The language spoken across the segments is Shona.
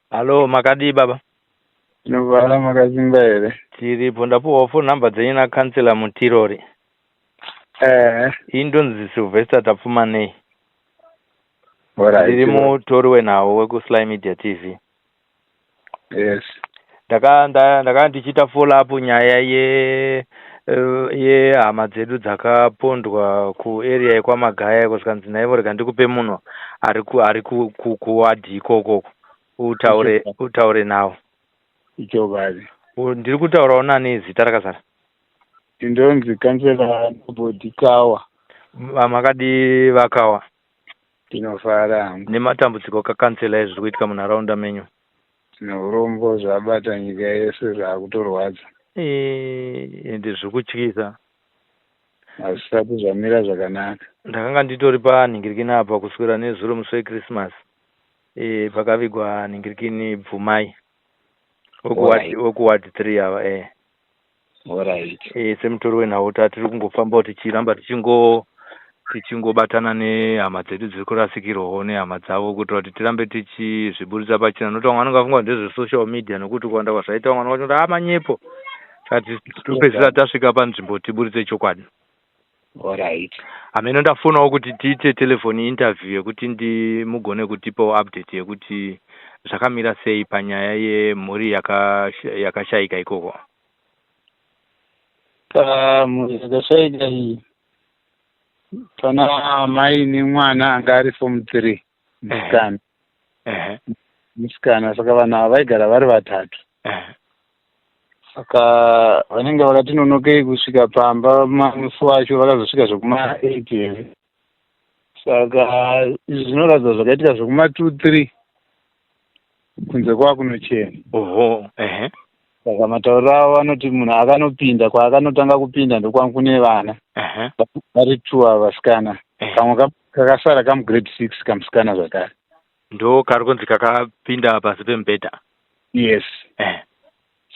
Hallo, makadii baba? Tinofara, makasimba here? Tiripo, ndapuwawo phone number dzenyu nakansela Mutirori. Ini ndonzi Sylvester Tapfumanei. Ndiri mutori wenhau wekuSly Media TV. Ndaka ndichiita follow up nyaya ye yehama dzedu dzakapondwa kuarea yekwaMagaya iko, zvikanzi naivo rega ndikupe munhu ari kuwadhi ikokoko utaure nawo. Ichokwadi. Ndiri kutaurawo nani, zita rakazara? Ndinonzi Kansela Nobody Kawa. Makadii vaKawa? Tinofara hangu. Nematambudziko kakansela ezviri kuitika munharaunda menyu? Tine urombo, zvabata nyika yese, zvaakutorwadza. Ende zviri kutyisa. Hazvisati zvamira zvakanaka. Ndakanga nditori panhingirikini apa kuswera nezuro musi weChristmas, pakavigwa nhingirikini Bvumai wekuward 3 ava. Semutori wenhau tatiri kungofambawo tichiramba tichingobatana nehama dzedu dziri kurasikirwawo nehama dzavo, kuitira kuti tirambe tichizviburitsa pachena, nokuti vamwe vanenge vafunga kuti ndezvesocial media, nokuti kuwanda kwazvaita vamwe vanenge vachiti manyepo. Saka topedzisira tasvika panzvimbo tiburitse chokwadi. Hameno, ndafonawo kuti tiite telephone interview yekuti ndimugone kutipawo update yekuti zvakamira sei panyaya yemhuri yakashayika ikoko. Pamhuri yakashayika iyi pana amai nemwana anga ari form 3, musikana. Musikana, saka vanhu ava vaigara vari vatatu. Saka vanenge vakati nonokei kusvika pamba musi wacho, vakazosvika zvekuma 8 here. Saka izvi zvinoratidza zvakaitika zvekuma 2 3, kunze kwakunochena. oho ehe Saka matauriro avo vanoti munhu akanopinda, kwaakanotanga kupinda ndokwangu kune vana vari two ava vasikana. Kamwe kakasara kamugrade 6, kamusikana zvakare. Ndo kari kunzi kakapinda pasi pemubhedha? Yes.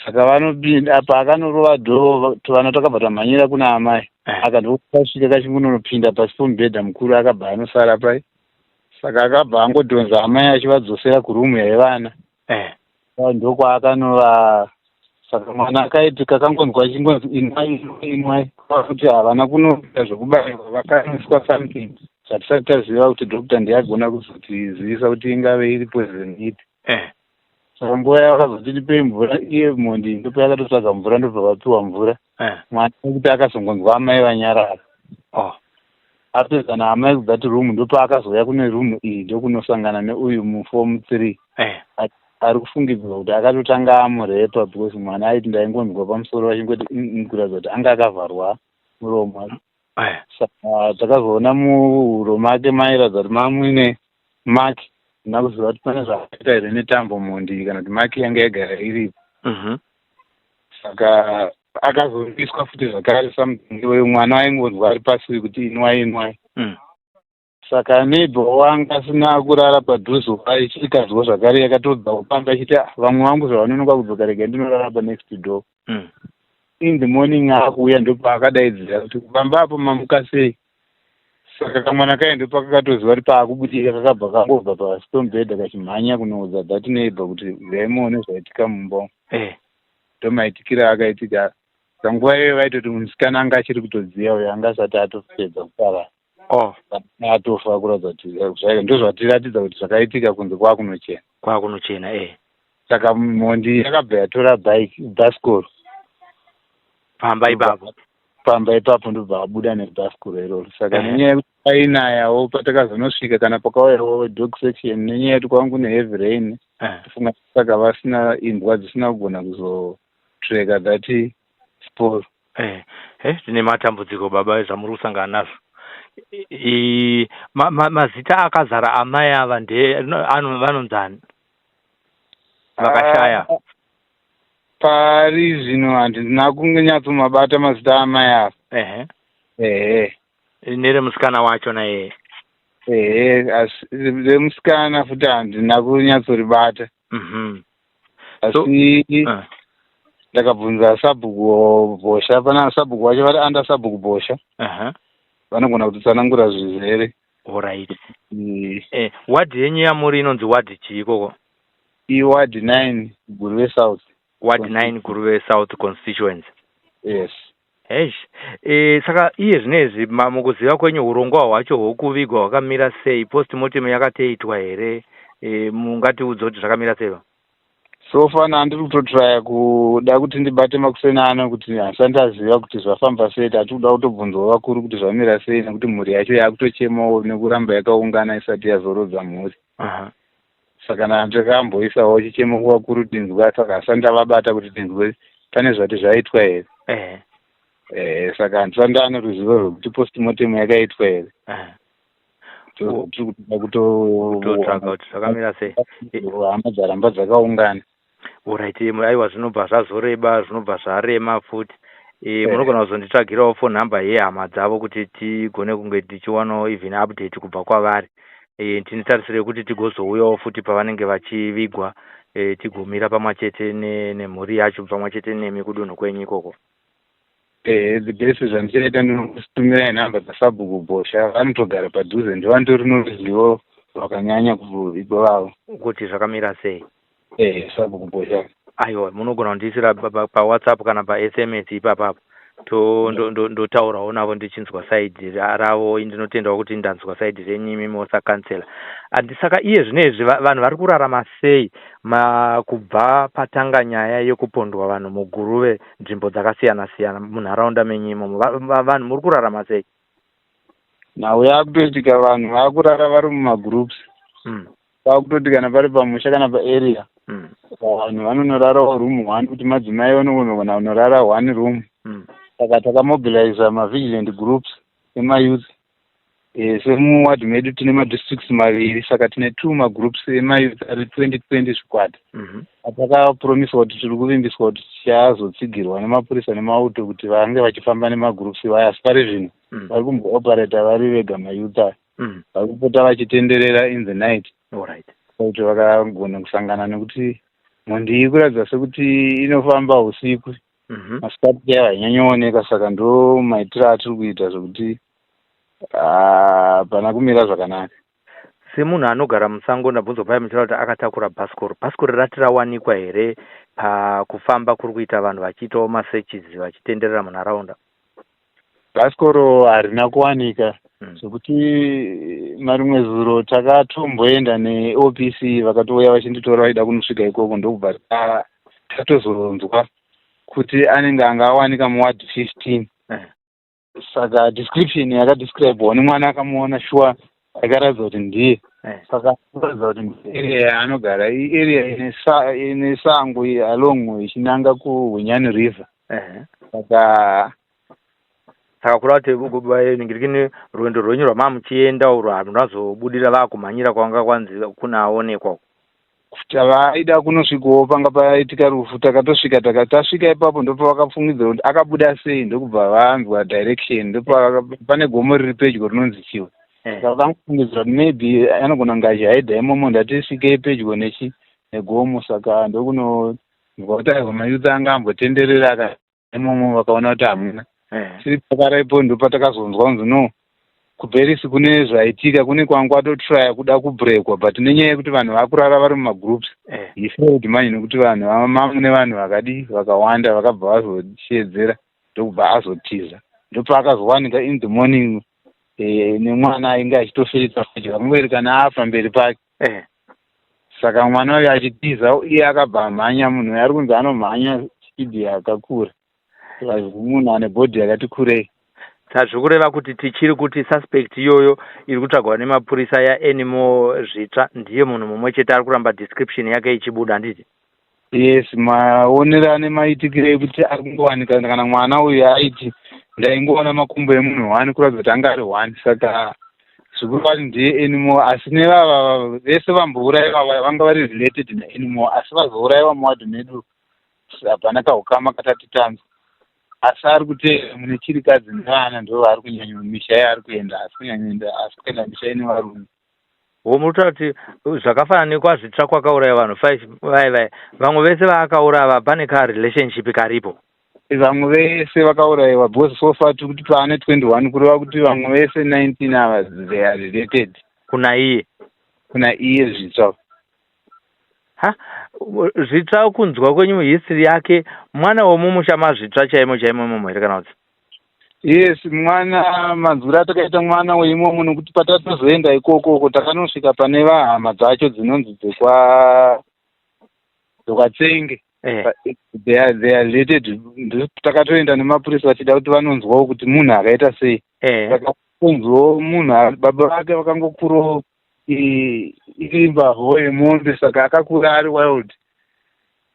Saka vanopinda apa, akanorova door, tuvana twakabva twamhanyira kuna amai. Aka ndokasvika kachingunonopinda pasi pomubhedha mukuru, akabva anosara pai. Saka akabva angodhonza amai achivadzosera kurumu yaivana. Ndokwaakanova. Saka mwana akaiti kakangonzwa achingonzi, "Inwai, inwai, inwai," kuti havana kunoita zvekubayiwa, vakaniswa something zvatisati taziva kuti doctor ndiye agona kuzotizivisa kuti ingave iri poison ipi. Saka nguva yavakazoti tipei mvura, iye mhondi ndopayakatotsvaga mvura, ndobva vapiwa mvura. Mwana wekuti akazongonzwa amai vanyarara. Apedza naamai kudzati room, ndopaakazouya kune room iyi, ndokunosangana neuyu muform 3 ari kufungidzirwa kuti akatotanga amurepa, because mwana aiti, "Ndaingonzwa pamusoro vachingoti kuratidza kuti anga akavharwa muromo." Saka takazoona muhuro make mairatidza kuti mamuine mark. Ndina kuziva kuti pane zvaakaita here netambo mhondi, kana kuti mark yanga yagara iripo. Saka akazoiswa futi zvakare something iyoyo, mwana aingonzwa ari pasi kuti, "Inwai, inwai." Saka neighbor wanga asina kurara padhuze aichikazwa zvakare, yakatobva pamba achiti, "Ah, vamwe vangu zvavanonoka kudzoka, rega ndinorara panext door." In the morning akuuya, ndopaakadaidzira kuti, "Pamba apo mamuka sei?" Saka kamwana kai ndopakakatoziva kuti paakubudika, kakabva kangobva pasi pemubhedha kachimhanya kunoudza that neighbor kuti, "Uyai muone zvaitika mumba umu." Ndomaitikiro akaitika. Saka nguva iyoyo vaitoti musikana anga achiri kutodziya, uyo anga asati atopedza kuparara. Atofa, kuratidza kuti ndozvatiratidza kuti zvakaitika kunze kwakunochena. Kwakunochena. Saka mhondi yakabva yatora bike, bhasikoro. Pamba ipapo? Pamba ipapo, ndobva abuda nebhasikoro iroro. Saka nenyaya yekuti painayawo, patakazonosvika kana pakauyawo dog section, nenyaya yekuti kwanga kune heavy rain, funga saka vasina imbwa dzisina kugona kuzotreka that spoor. Tine matambudziko baba, zvamuri kusangana nazvo. Mazita akazara amai ava nde vanonzani vakashaya? Ah, pari zvino handina kunyatsomabata mazita amai ava. Ehe. Neremusikana wacho naye? Ehe, asi remusikana futi handina kunyatsoribata. Asi ndakabvunza sabhuku Bhosha, pana sabhuku wacho vari under sabhuku Bhosha, vanogona kutitsanangura zvizere. Alright. Wadhi yenyu yamuri inonzi wadhi chii ikoko? Iward 9, Guruve South. Ward 9, Guruve South constituency. Yes. Eish. Saka iye zvinezvi, mukuziva kwenyu, urongwa hwacho hwokuvigwa hwakamira sei? Postmortem yakatoitwa here? Mungatiudza kuti zvakamira sei? So far ndiri kutotraya kuda kuti ndibate makuseni ano, kuti handisati ndaziva kuti zvafamba sei. Tati kuda kutobvunzawo vakuru kuti zvamira sei, nekuti mhuri yacho yakutochemawo nekuramba yakaungana isati yazorodza mhuri. Saka ndakamboisawo chichemo kuvakuru tinzwa, saka handisati ndavabata kuti tinzwe pane zvati zvaitwa here. Saka handisati ndaane ruzivo rwekuti postmortem yakaitwa here. Tiri kutoda kutotsvaga kuti zvakamira sei. Hama dzaramba dzakaungana. Alright, aiwa, zvinobva zvazoreba, zvinobva zvarema futi. Munogona kuzonditsvagirawo phone number yehama dzavo kuti tigone kunge tichiwanawo even update kubva kwavari. Tinitarisire kuti tigozouyawo futi pavanenge vachivigwa, tigomira pamwe chete nemhuri yacho, pamwe chete nemi kudunhu kwenyu ikoko. The best zvandichaita, ndinokutumirai nhamba dzasabhuku Bhosha. Vanotogara padhuze, ndovandori noruzivo rwakanyanya kuvigwa vavo. Kuti zvakamira sei. Sabhuku Bhosha. Aiwa, munogona kundiisira paWhatsApp kana paSMS ipapapo. Ndotaurawo navo ndichinzwa side ravo. Ndinotendawo kuti ndanzwa side renyu imimi sacouncillor. Saka iye zvinezvi vanhu vari kurarama sei kubva patanga nyaya yekupondwa vanhu muGuruve, nzvimbo dzakasiyana siyana munharaunda menyu imomo? Vanhu muri kurarama sei? Nhau yakutoitika, vanhu vakurara vari mumagroups. Vakutoti kana pari pamusha kana paarea, vanhu vanonorarawo room one, kuti madzimai vanogona kunorara one room. Saka takamobiliza mavigilant groups emayouth. Semuwadhi medu tine madistricts maviri, saka tine two magroups emayouth ari 2020 zvikwata. Atakapromiswa kuti tiri kuvimbiswa kuti tichazotsigirwa nemapurisa nemauto kuti vange vachifamba nemagroups ivaya, asi pari zvino vari kumbooperata vari vega mayouth aya. Vari kupota vachitenderera in the night kuti vakagona kusangana, nekuti mhondi iyi kuratidza sekuti inofamba usiku. Masikati chaivo hainyanyooneka, saka ndo maitiro atiri kuita zvekuti hapana kumira zvakanaka. Semunhu anogara musango, ndabvunzwa paya muchitaura kuti akatakura bhasikoro. Bhasikoro rati rawanikwa here pakufamba kuri kuita vanhu vachiitawo masearches vachitenderera munharaunda? Bhasikoro harina kuwanika. Zvekuti marimwe zuro takatomboenda neOPC, vakatouya vachinditora vaida kunosvika ikoko, ndokubva tatozonzwa kuti anenge anga awanika muward 15. Saka description yakadescribwa nemwana akamuona sure akaratidza kuti ndiye. Saka kuratidza kuti area yaanogara iarea ine sango along ichinanga kuHunyani River. Saka Saka kureva kuti ningirikini rwendo rwenyu rwamaa muchienda urwu harunazobudira, vakumhanyira kwanga kwanzi kunaonekwa uko? Tavaida kunosvikawo panga paitika rufu. Takatosvika, tasvika ipapo ndopavakafungidzira kuti akabuda sei, ndokubva vanzwa direction. Ndopa pane gomo riri pedyo rinonzi Chiwe. Saka vakangofungidzira kuti maybe anogona kunge achihaidha imomo, ndati svikei pedyo nechi negomo. Saka ndokunonzwa kuti aiwa, mayouth anga ambotenderera aka imomo, vakaona kuti hamuna. Tiri pakarepo ndopatakazonzwa kunzi no, kuBeris kune zvaitika, kune kwanga atotraya kuda kubrekwa, but nenyaya yekuti vanhu vakurara vari mumagroups, he failed manje, nekuti vanhu mamune vanhu vakadi vakawanda vakabva vazoshedzera, ndokubva azotiza. Ndopaakazowanika in the morning nemwana ainge achitofeita fodya, vakangoerekana afa mberi pake. Saka mwana uyu achitiza, iye akabva amhanya. Munhu uyu ari kunzi anomhanya speed yakakura, munhu ane body yakati kurei. Saka zviri kureva kuti tichiri kuti suspect iyoyo iri kutsvagwa nemapurisa yaAnymore Zvitsva ndiye munhu mumwe chete ari kuramba description yake ichibuda, handiti? Yes, maonero ane maitikiro ekuti ari kungowanika, kana mwana uyu aiti ndaingoona makumbo emunhu one, kuratidza kuti anga ari one. Saka zvikuru vati ndiye Anymore, asi nevava vese vambourayiwa vanga vari related naAnymore, asi vazourayiwa muwadhi medu hapana kaukama katati tanzwa. Asi ari kuteera mune chirikadzi nevana, ndo vaari kunyanya misha yaari kuenda, asi kunyanyoenda, asi kuenda misha ine varume. Ho, muri kutaura kuti zvakafanana nekwaZvitsva kwakauraya vanhu five vai vai, vamwe vese vaakauraya pane karelationship karipo? Vamwe vese vakaurayiwa, because so far tiri kuti paane 21, kureva kuti vamwe vese 19 ava, they are related kuna iye. Kuna iye Zvitsva. Ha. Zvitsva kunzwa kwenyu history yake, mwana wemumusha maZvitsva chaimo chaimo imomo here kana kuti? Yes, mwana manzwiro atakaita mwana weimomo, nokuti patatozoenda ikokoko takanosvika pane vahama dzacho dzinonzi dzekwaTsenge. They are related. Takatoenda nemapurisa vachida kuti vanonzwawo kuti munhu akaita sei. Saka kunzwawo munhu baba vake vakangokurawo iri mbavha yemombe, saka akakura ari wild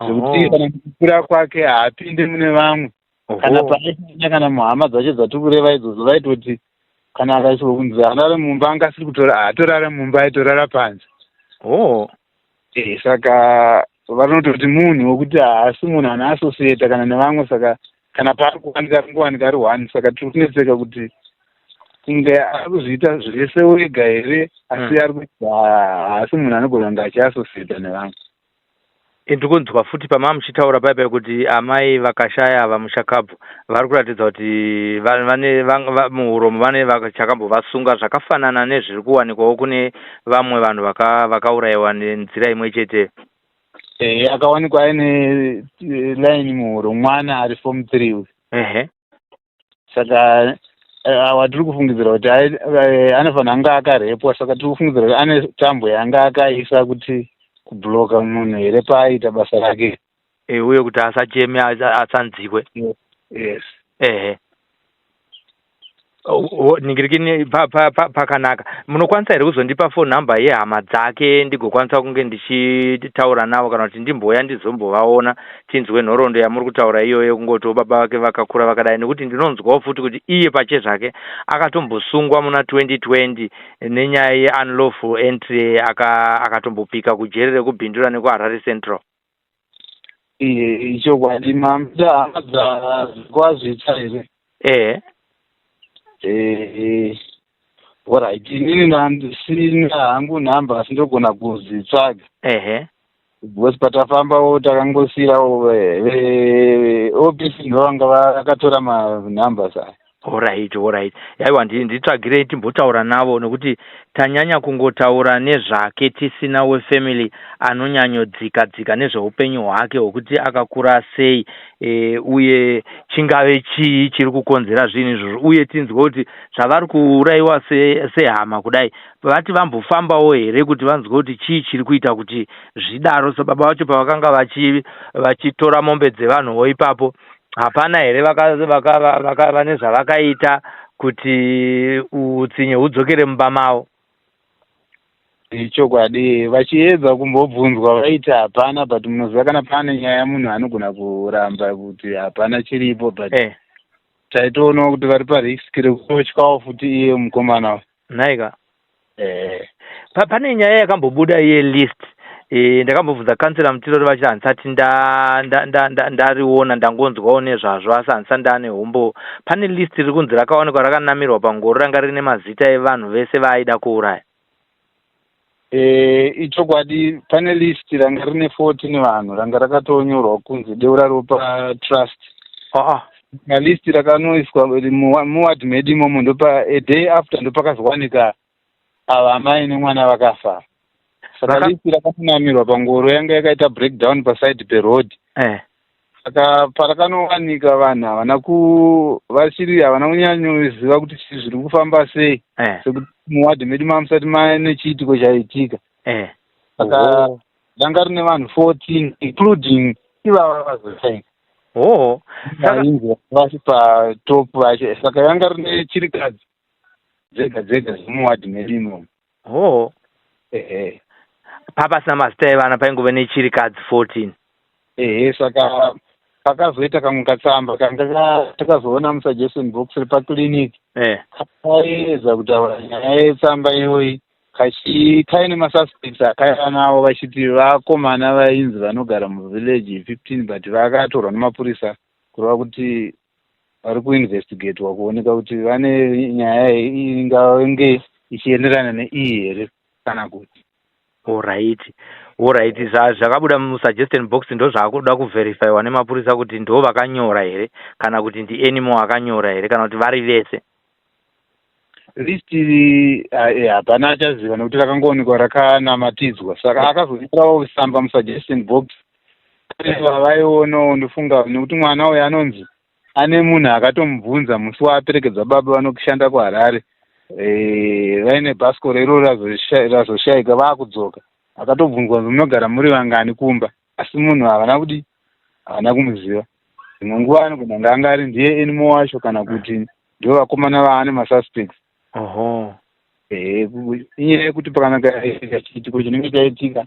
zvekuti kana kukura kwake haapinde mune vamwe. Kana paaishanya kana muhama dzacho dzatiri kureva idzodzo, vaitoti kana akaiswa kunzi arare mumba, anga asiri kutora, haatorara mumba, aitorara panze. Saka vanototi munhu wekuti haasi munhu anoassociata kana nevamwe, saka kana paari kuwanika ari kungowanika ari one. Saka tiri kunetseka kuti kunge ari kuzviita zvese wega here, asi ari kuti haasi munhu anogona kunge achiassociata nevamwe. Ndiri kunzwa futi pamava muchitaura paipai kuti amai vakashaya ava mushakabvu vari kuratidza kuti vane muhuromo vane chakambovasunga zvakafanana nezviri kuwanikwawo kune vamwe vanhu vakaurayiwa nenzira imwe chete. Akawanikwa aine line muhuro, mwana ari form 3 uyu. Saka watiri kufungidzira kuti anofanira kunge akarepwa, saka tiri kufungidzira kuti ane tambo yaanga akaisa kuti kublocka munhu here paaiita basa rake. Uye kuti asacheme, asanzikwe. Yes. Ehe, ningirikini pakanaka. Munokwanisa here kuzondipa phone number yehama dzake, ndigokwanisa kunge ndichitaura navo, kana kuti ndimboya ndizombovaona, tinzwe nhoroondo yamuri kutaura iyoyo, kungotiwo baba vake vakakura vakadai? Nekuti ndinonzwawo futi kuti iye pachezvake akatombosungwa muna 2020 nenyaya yeunlawful entry, akatombopika kujeri rekuBindura nekuHarare Central. Ichokwadi, mamuda hama dzakwaZvitsva here? Ehe. Alright, inini ndisina hangu nhamba, asi ndogona kuzitsvaga. Because patafambawo takangosiyirawo OPC, ndovanga vakatora manumbers aya. Alright, aiwa, nditsvagirei timbotaura navo, nekuti tanyanya kungotaura nezvake tisina wefamily anonyanyodzika dzika nezveupenyu hwake, hwekuti akakura sei, uye chingave chii chiri kukonzera zvinhu izvozvo, uye tinzwe kuti zvavari kuurayiwa sehama kudai, vati vambofambawo here kuti vanzwe kuti chii chiri kuita kuti zvidaro. Sababa vacho pavakanga vachitora mombe dzevanhuwo ipapo, hapana here vane zvavakaita kuti utsinye hudzokere mumba mavo? Chokwadi, vachiedza kumbobvunzwa vaiti hapana, but munoziva kana pane nyaya munhu anogona kuramba kuti hapana chiripo, but taitoonawo kuti vari parisk rekutotyawo futi iye mukomana. Nhaika. Pane nyaya yakambobuda yelist, ndakambobvunza kansela Mutirori, vachiti handisati ndariona, ndangonzwawo nezvazvo asi handisati ndaane humbowo. Pane list riri kunzi rakawanikwa rakanamirwa pangoro, ranga rine mazita evanhu vese vaaida kuuraya. Ichokwadi, pane list ranga rine 14 vanhu, ranga rakatonyorwa kunzi Deura Ropa Trust. List rakanoiswa muward medu imomo, ndopa a day after ndopakazowanika ava amai nemwana vakafa. Saka list rakanonamirwa pangoro yanga yakaita breakdown paside peroad. Saka parakanowanika vanhu havana ku vachiri havana kunyanyoziva kuti chii zviri kufamba sei, sekuti muwadhi medu mamusati maine chiitiko chaitika. Saka ranga rine vanhu 14, including ivava vazoshaika. Vainzi vari patop vacho. Saka yanga rine chirikadzi dzega dzega dzemuwadhi medu imomo. Ehe. Papasina mazita evana, paingove nechirikadzi 14. Ehe, saka pakazoita kamwe katsamba kanga takazoona musuggestion box repaclinic, kaedza kutaura nyaya yetsamba iyoyi, kaine masuspects akaiva navo, vachiti vakomana vainzi vanogara muvillage 15, but vakatorwa nemapurisa, kureva kuti vari kuinvestigatwa kuoneka kuti vane nyaya ingange ichienderana neiyi here kana kuti. Alright, zvakabuda musuggestion box ndo zvaakuda kuverifyiwa nemapurisa kuti ndo vakanyora here, kana kuti ndiAnymore akanyora here, kana kuti vari vese. List hapana achaziva nekuti rakangoonekwa rakanamatidzwa. Saka akazonyorawo tsamba musuggestion box vavaionawo. Ndofunga nekuti mwana uyu anonzi ane munhu akatomubvunza musi waaperekedza baba vanokushanda kuHarare, vaine bhasikoro iroro razoshayika vaakudzoka, akatobvunzwa kunzi munogara muri vangani kumba, asi munhu havana kudi, havana kumuziva. Dzimwe nguva anogona kunge anga ari ndiye Anymore wacho kana kuti ndivo vakomana vaane masuspects. Ehe, inyaya yekuti pakanaka chiitiko chinenge chaitika,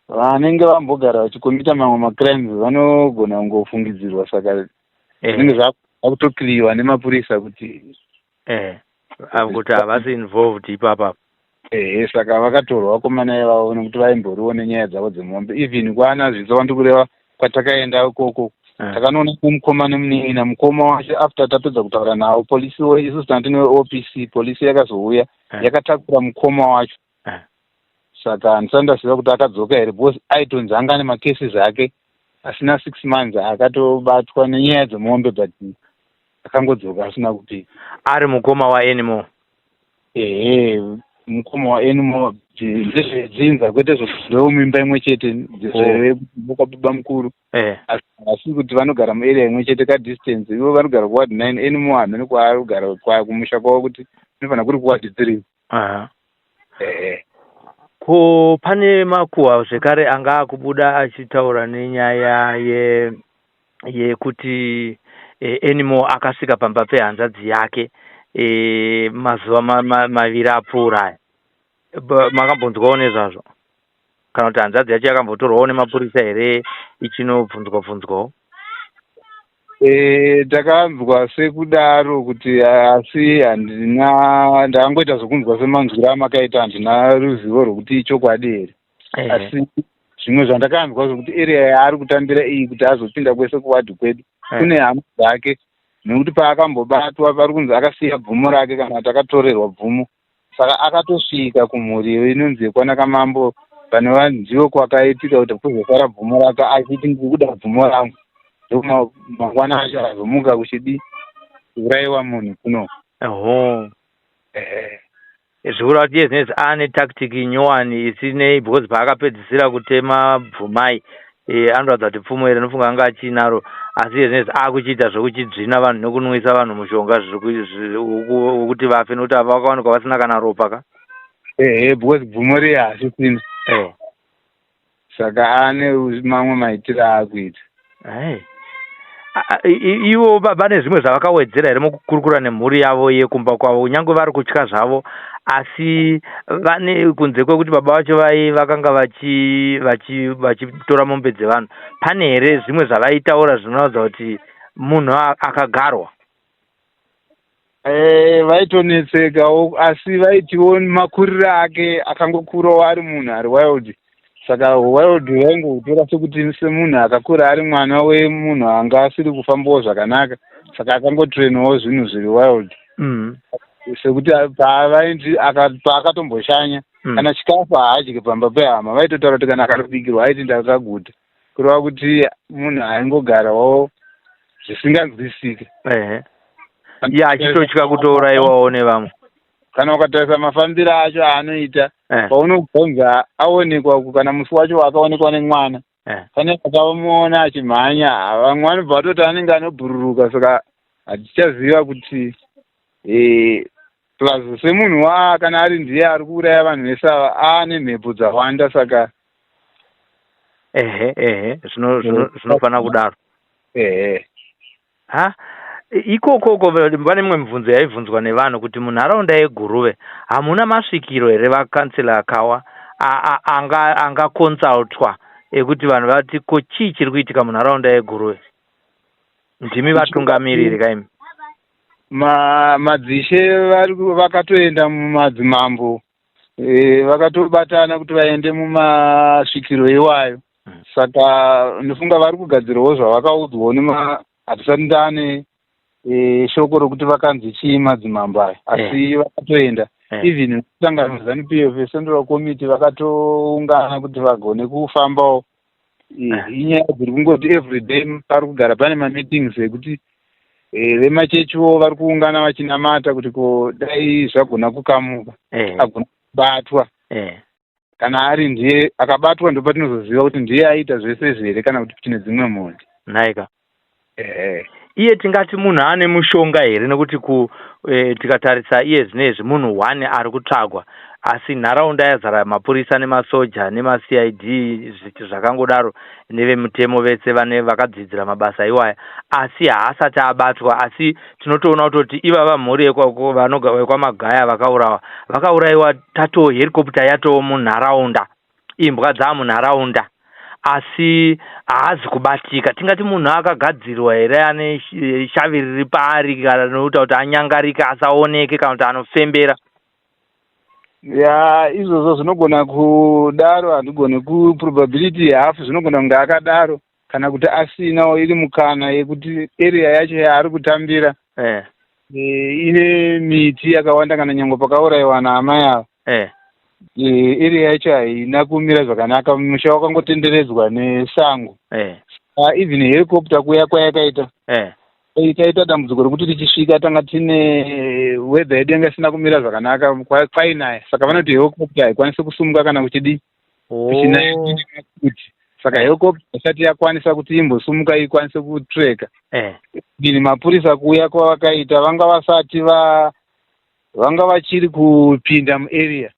vanenge vambogara vachikomita mamwe macrimes vanogona kungofungidzirwa, saka zvinenge zvakutocleariwa nemapurisa kuti Kuti havasi involved ipapa. Ehe, saka vakatorwa vakomana ivavo nekuti vaimboriwo nenyaya dzavo dzemombe. Even kwana Zvitsa wandikureva, kwatakaenda ikoko, takanoona mukoma nemunin'ina. Mukoma wacho, after tapedza kutaura navo polisi, isusu tanga tine OPC, polisi yakazouya yakatakura mukoma wacho. Saka handisati ndaziva kuti akadzoka here, because aitonzi anga ane macases ake asina 6 months akatobatwa nenyaya dzemombe, but akangodzoka asina kupika. Ari mukoma waAnymore? Ehe, mukoma waAnymore. Ndezvedzinza, kwete zvomimba imwe chete, zvekwababa mukuru, asi kuti vanogara muarea imwe chete, kadistance. Ivo vanogara kuward 9, Anymore hamene kwaari kugara kumusha kwavo, kuti inofanira kuri kuward 3. Ehe. Ko pane makuhwa zvekare anga akubuda achitaura nenyaya yekuti Anymore akasvika pamba pehanzvadzi yake mazuva 2 apfuura aya. Makambonzwawo nezvazvo, kana kuti hanzvadzi yacho yakambotorwawo nemapurisa here ichinobvunzwa bvunzwawo? Takanzwa sekudaro kuti, asi handina, ndakangoita zvokunzwa semanzwiro amakaita, handina ruzivo rwokuti ichokwadi here. Asi zvimwe zvandakanzwa zvokuti area yaari kutambira iyi, kuti azopinda kwese kuwadhi kwedu, kune hama dzake, nekuti paakambobatwa pari kunzi akasiya bvumo rake kana kuti akatorerwa bvumo, saka akatosvika kumhuri inonzi yekwanakamambo, panova ndiwo kwakaitika kuti kuzosara bvumo rake, achiti ndiri kuda bvumo rangu. Ndomangwana acho azomuka kuchidi kuurayiwa munhu kuno. Oho. Zvikureva kuti iye zvinezvi aane tactic nyowani isinei, because paakapedzisira kutema Bvumai, anoratidza kuti pfumo iri nofunga anga achinaro, asi iye zvinezvi akuchiita zvekuchidzvina vanhu nekunwisa vanhu mushonga wekuti vafe, nekuti ava vakawanikwa vasina kana ropa ka. Ehe, because bvumo riye hasisina. Saka ane mamwe maitiro aakuita. Hai. Ivo vane zvimwe zvavakawedzera here mukukurukura nemhuri yavo yekumba kwavo, kunyange vari kutya zvavo, asi vane, kunze kwekuti baba vacho vai vakanga vachitora mombe dzevanhu, pane here zvimwe zvavaitaura zvinoratidza kuti munhu akagarwa? Vaitonetsekawo, asi vaitiwo makuriro ake akangokurawo ari munhu ari wild, saka wild vaingohutora sekuti semunhu akakura ari mwana wemunhu anga asiri kufambawo zvakanaka, saka akangotrainawo zvinhu zviri wild, sekuti paavaindi paakatomboshanya, kana chikafu haadyi pamba pehama. Vaitotaura kuti kana akatobikirwa aiti ndakaguta, kureva kuti munhu aingogarawo zvisinganzwisiki. Ehe, iye achitotya kutourayiwawo nevamwe. Kana ukatarisa mafambiro acho aanoita, paunobvunza aonekwa, kana musi wacho akaonekwa nemwana, pane vakamuona achimhanya, vamwe vanobva vatoti anenge anobhururuka, saka hatichaziva kuti plus semunhu waa kana ari ndiye ari kuuraya vanhu vese ava, aane mhepo dzawanda, saka Ehe, zvinofanira kudaro. Ehe. Ha, ikokoko pane mimwe mibvunzo yaibvunzwa nevanhu kuti munharaunda yeGuruve hamuna masvikiro here, vakansela Kawa, angaconsultwa ekuti vanhu vati ko chii chiri kuitika munharaunda yeGuruve? Ndimi vatungamiriri kaimi. Madzishe vakatoenda mumadzimambo, vakatobatana kuti vaende mumasvikiro iwayo. Saka ndofunga vari kugadzirawo zvavakaudzwawo nema, hatisati ndane shoko rokuti vakanzi chii madzimambo aya, asi vakatoenda. Even sangano ZANU PF Central Committee vakatoungana kuti vagone kufambawo. Inyaya dziri kungoti every day pari kugara pane mameetings ekuti Vemachechiwo vari kuungana vachinamata kuti ko dai zvagona kukamuka, agona kubatwa. Kana ari ndiye akabatwa, ndopatinozoziva kuti ndiye aita zvese izvi here kana kuti tine dzimwe mhondi. Nhaika. Ehe. Iye tingati munhu ane mushonga here? Nekuti tikatarisa iye zvinezvi munhu one ari kutsvagwa, asi nharaunda yazara mapurisa nemasoja nemaCID, zvakangodaro, nevemutemo vese vane vakadzidzira mabasa iwaya, asi haasati abatwa. Asi tinotoona kutoti ivava mhuri yekwaMagaya vakaurawa, vakaurayiwa tatoo helicopter yatoo munharaunda, imbwa dzamunharaunda, asi haazi kubatika. Tingati munhu akagadzirwa here, ane shavi riri paari, kana nokuita kuti anyangarike, asaoneke, kana kuti anofembera? Ya, izvozvo zvinogona kudaro. Handigoni ku probability half, zvinogona kunge akadaro kana kuti asinawo, iri mukana yekuti area yacho yaari kutambira ine miti yakawanda, kana nyange pakaurayiwa naamai ava, area yacho haina kumira zvakanaka, musha wakangotenderedzwa nesango. Even helicopter kuuya kwayakaita, ikaita dambudziko rekuti tichisvika tanga tine weather yedu yanga isina kumira zvakanaka, kwainaya, saka vanoti helicopter haikwanisi kusumuka kana kuchidii, kuchinaya kuti, saka helicopter isati yakwanisa kuti imbosumuka ikwanise kutreka. Ini mapurisa kuuya kwavakaita, vanga vasati va vanga vachiri kupinda muarea,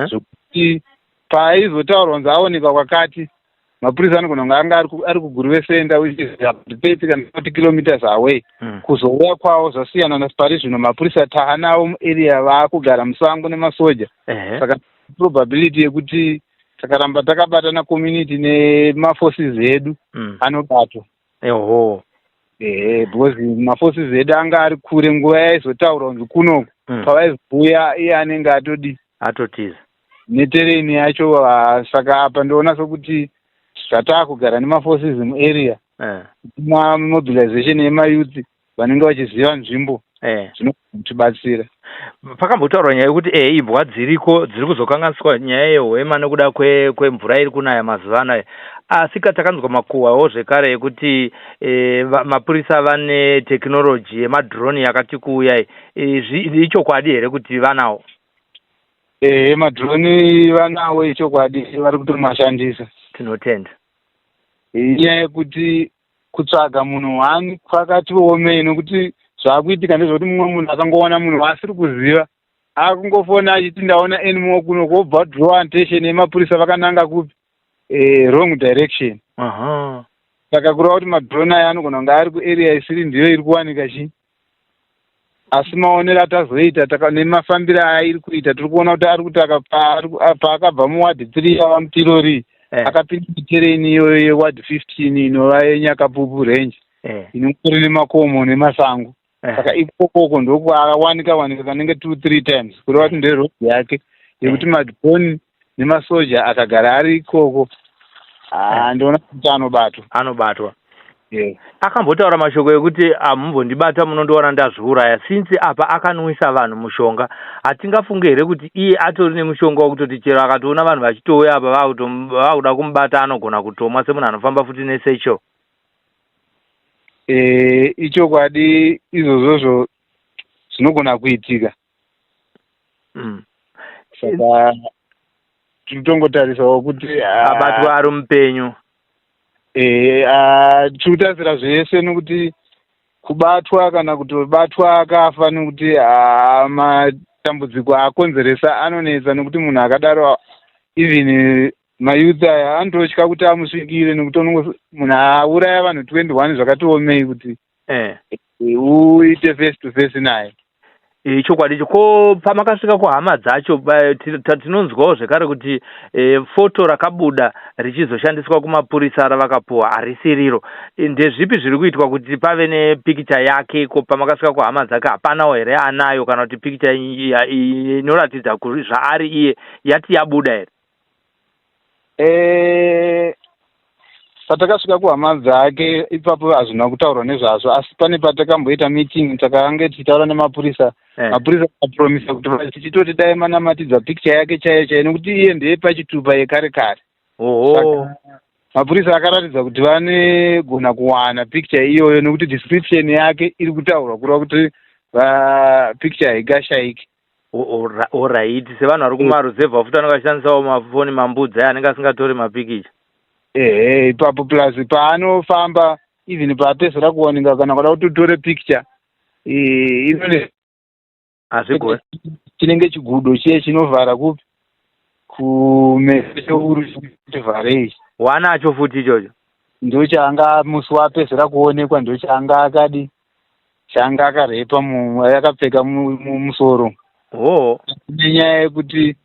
zvokuti paaizotaurwa kunzi aonekwa kwakati, mapurisa anogona kunge anga ari kuGuruve Center, which is about 30 kana 40 kilometers away. Kuzouya kwavo zvasiyana napari zvino, mapurisa taanawo muarea, vaakugara musango nemasoja. Saka probability yekuti takaramba takabatana community nemaforces edu, anobatwa. Ehe, because maforces edu anga ari kure nguva yaizotaurwa kunzi kunoku. Pavaizouya iye anenge atodi Atotiza. Neterrain yacho. Ah, saka apa ndoona sokuti zvataakugara nemaforces muarea, mamobilization emayouth vanenge vachiziva nzvimbo, zvinokutibatsira. Pakambotaurwa nyaya yekuti imbwa dziriko dziri kuzokanganiswa nyaya yehwema nekuda kwemvura iri kunaya mazuva anaya, asi takanzwa makuhwawo zvekare ekuti mapurisa vane technology yemadrone yakati kuuyai. Ichokwadi here kuti vanawo? Ehe, madrone vanawo, ichokwadi, vari kutomashandisa. Tinotenda. Inyaya yekuti kutsvaga munhu one kwakati omei, nokuti zvaakuitika ndezvekuti mumwe munhu akangowana munhu waasiri kuziva, akungofona achiti, "Ndaona animal kuno," kwobva draw attention yemapurisa vakananga kupi? Wrong direction. Saka kureva kuti madrone aya anogona kunge ari kuarea isiri ndiyo iri kuwanika chii, asi maonero atazoita nemafambiro airi kuita, tiri kuona kuti ari kuti paakabva muward 3 yava muTirori, akapinda muterrain iyoyo yeward 15 inova yeNyakapupu Range, inongori nemakomo nemasango. Saka ikokoko ndokwaakawanika wanika kanenge two three times, kureva kuti nderoad yake yekuti madrone nemasoja akagara ari ikoko, ndoona kuti anobatwa. Anobatwa. Yeah. Akambotaura mashoko ekuti, "Hamumbondibata, munondiona ndazviuraya." Since apa akanwisa vanhu mushonga, hatingafungi here kuti iye atori nemushonga wekutoti chero akatoona vanhu vachitouya apa vakuda kumubata, anogona kutomwa semunhu anofamba futi nesecho? Ichokwadi izvozvozvo, zvinogona kuitika. Saka tiri kutongotarisawo kuti abatwa ari mupenyu. Tiri kutarisira zvese, nekuti kubatwa kana kutobatwa akafa, nekuti matambudziko akonzeresa anonetsa, nekuti munhu akadaro, even mayouth aya anototya kuti amusvikire, nekuti munhu auraya vanhu 21, zvakatiomei kuti uite face to face naye. Chokwadi icho. Ko pamakasvika kuhama dzacho, tinonzwawo zvekare kuti foto rakabuda richizoshandiswa kumapurisa ravakapuwa harisiriro. Ndezvipi zviri kuitwa kuti pave nepikicha yake? Ko pamakasvika kuhama dzake, hapanawo here anayo, kana kuti pikicha inoratidza zvaari iye yati yabuda here? Patakasvika kuhama dzake ipapo hazvina kutaurwa nezvazvo, asi pane patakamboita meeting, takange tichitaura nemapurisa. Mapurisa akapromisa kuti tichitoti dai manamatidza picture yake chaiyo chaiyo, nekuti iye ndeye pachitupa yekare kare. Mapurisa akaratidza kuti vanegona kuwana picture iyoyo nekuti description yake iri kutaurwa, kureva kuti picture haingashaiki. Alright, sevanhu vari kumaruzevha futi vanenge vachishandisawo mafoni mambudzi aya anenge asingatori mapikicha. Ehe, ipapo. Plus paanofamba, even paapedzera kuoneka, kana kuda kuti utore picture inone Hazvigoni. Chinenge chigudo chiye chinovhara kupi, kumeso cheuru kuti vharei. Wanacho futi ichocho. Ndochaanga musi waapedzera kuonekwa, ndochaanga akadi, chaanga akarepa, akapfeka mumusoro. Nenyaya yekuti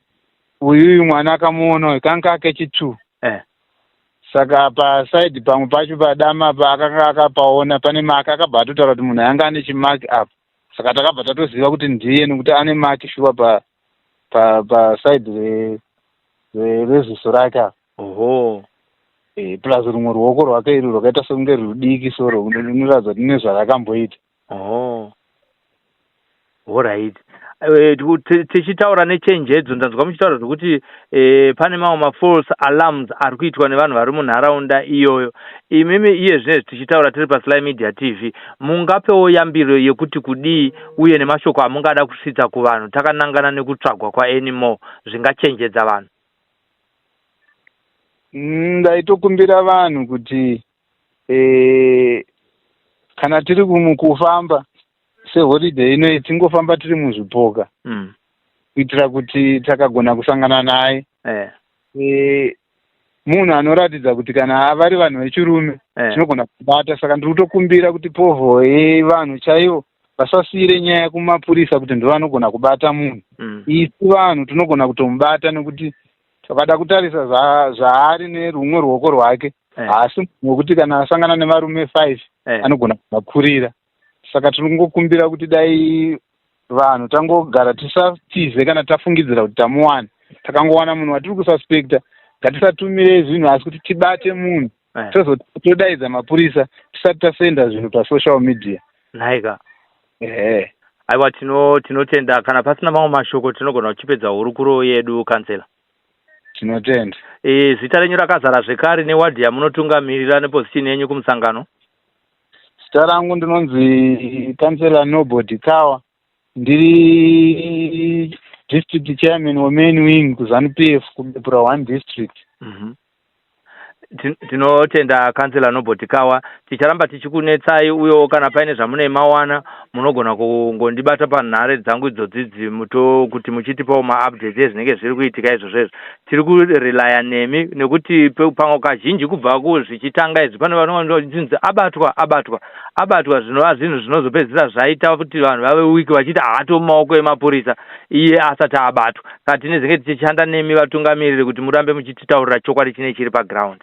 uyuyu mwana akamuona uyu kanga kechi2. Saka pasaidi pamwe pacho padama paakanga akapaona pane mark, akabva atotaura kuti munhu anga ane chimark apa. Saka takabva tatoziva kuti ndiye, nekuti ane mark shuwa pasaidi reziso rake apa. Plus rumwe ruoko rwake iri rwakaita sekunge rudiki, so runoratidza kuti nezvarakamboita. Oh, alright. Tichitaura nechenjedzo, ndanzwa muchitaura zvekuti pane mamwe mafalse alarms ari kuitwa nevanhu vari munharaunda iyoyo. Imimi iye zvinezvi tichitaura tiri paSly Media TV, mungapewo yambiro yekuti kudii uye nemashoko amungada kusvitsa kuvanhu takanangana nekutsvagwa kwaAnymore zvingachenjedza vanhu? Ndaitokumbira vanhu kuti kana tiri kufamba seholiday inoyi, tingofamba tiri muzvipoka kuitira kuti takagona kusangana naye munhu anoratidza kuti kana vari vanhu vechirume tinogona kubata. Saka ndiri kutokumbira kuti povho yevanhu chaivo vasasiyire nyaya kumapurisa kuti ndo vanogona kubata munhu. Isu vanhu tinogona kutomubata, nekuti takada kutarisa zvaari nerumwe ruoko rwake, haasi munhu wekuti kana asangana nevarume 5 anogona kuvakurira. Saka tinongokumbira kuti dai vanhu tangogara, tisatize kana tafungidzira kuti tamuwana. Takangowana munhu watiri kususpecta, ngatisatumire zvinhu, asi kuti tibate munhu, todaidza mapurisa tisati tasenda zvinhu pasocial media. Nhaika. Ehe. Aiwa, tinotenda. Kana pasina mamwe mashoko, tinogona kuchipedza hurukuro yedu, kansela. Tinotenda. Zita renyu rakazara zvekare newadhi yamunotungamirira neposition yenyu kumusangano. Zita rangu ndinonzi Kansela Nobody Kawa, ndiri district chairman wemain wing kuZANU PF kuBepura 1 District. Tinotenda, Kansela Nobody Kawa. Ticharamba tichikunetsai, uyewo kana paine zvamune mawana munogona kungondibata panhare dzangu idzodzidzi muto kuti muchitipawo maupdates ezvinenge zviri kuitika izvozvo. Izvo tiri kurelaya nemi, nekuti pamwe kazhinji kubva kuzvichitanga izvi pane vanonzi abatwa, abatwa, abatwa, zvinova zvinhu zvinozopedzisira zvaita kuti vanhu vave wiki vachiti haato mumaoko emapurisa iye asati abatwa. Saka tinezenge tichishanda nemi vatungamiriri kuti murambe muchititaurira chokwadi chine chiri paground.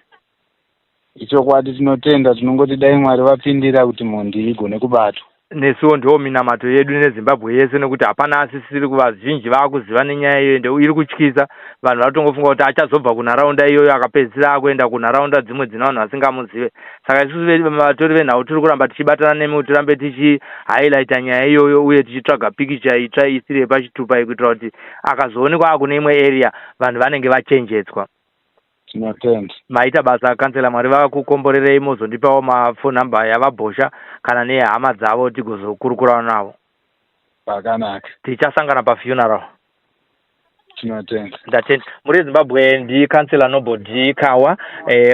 Ichokwadi, tinotenda. Tinongoti dai Mwari vapindira kuti mhondi igone kubatwa. Nesuwo ndiwo minamato yedu neZimbabwe yese, nekuti hapana asisiri kuvazhinji vaakuziva nenyaya iyoyo, ende iri kutyisa vanhu. Vari kutongofunga kuti achazobva kunharaunda iyoyo akapedzisira akuenda kunharaunda dzimwe dzine vanhu vasingamuzive. Saka isusu vatori venhau tiri kuramba tichibatana nemi kuti tirambe tichihighlighta nyaya iyoyo uye tichitsvaga pikicha itsva isiri yepachitupa, kuitira kuti akazoonekwa akune imwe area vanhu vanenge vachenjedzwa. Tinotenda. Maita basa, kansela. Mwari vakukomborerei. Mozondipawo mafoni namba yavabhosha kana nehama dzavo tigozokurukurawo navo. Pakanaka. Tichasangana pafuneral. Tinotenda. Ndatenda. Muri yeZimbabwe, ndikansela Nobody Kawa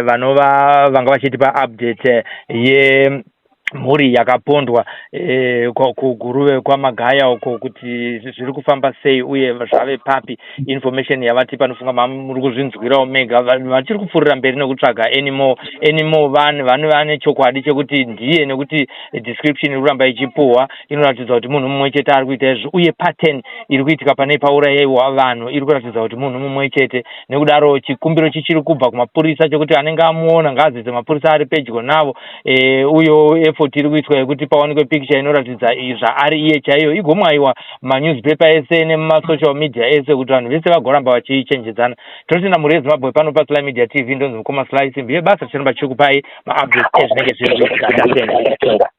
vanova vanga vachitipa update yemhuri yakapondwa kuGuruve kwaMagaya uko, kuti zviri kufamba sei uye zvave papi. Information yavatipa, nofunga muri kuzvinzwirawo mega. Vachiri kupfuurira mberi nekutsvaga Anymore. Anymore vanhu vane vane chokwadi chekuti ndiye, nekuti description iri kuramba ichipuhwa inoratidza kuti munhu mumwe chete ari kuita izvi, uye pattern iri kuitika pane paurayiwa vanhu iri kuratidza kuti munhu mumwe chete. Nekudaro chikumbiro chichiri kubva kumapurisa chekuti anenge amuona ngaazivise mapurisa ari pedyo navo. Uyewo effort iri kuitwa yekuti pawanikwe picture inoratidza zvaari iye chaiyo, igomwayiwa manewspaper ese nemumasocial media ese kuti vanhu vese vagoramba vachichenjedzana. Tinotenda, mhuri yeZimbabwe. Pano paSly Media TV, ndonzi mukoma Sly Simbi yebasa. Tichiramba tichikupai maupdates ezvinenge zviri kuitika. Ndatenda.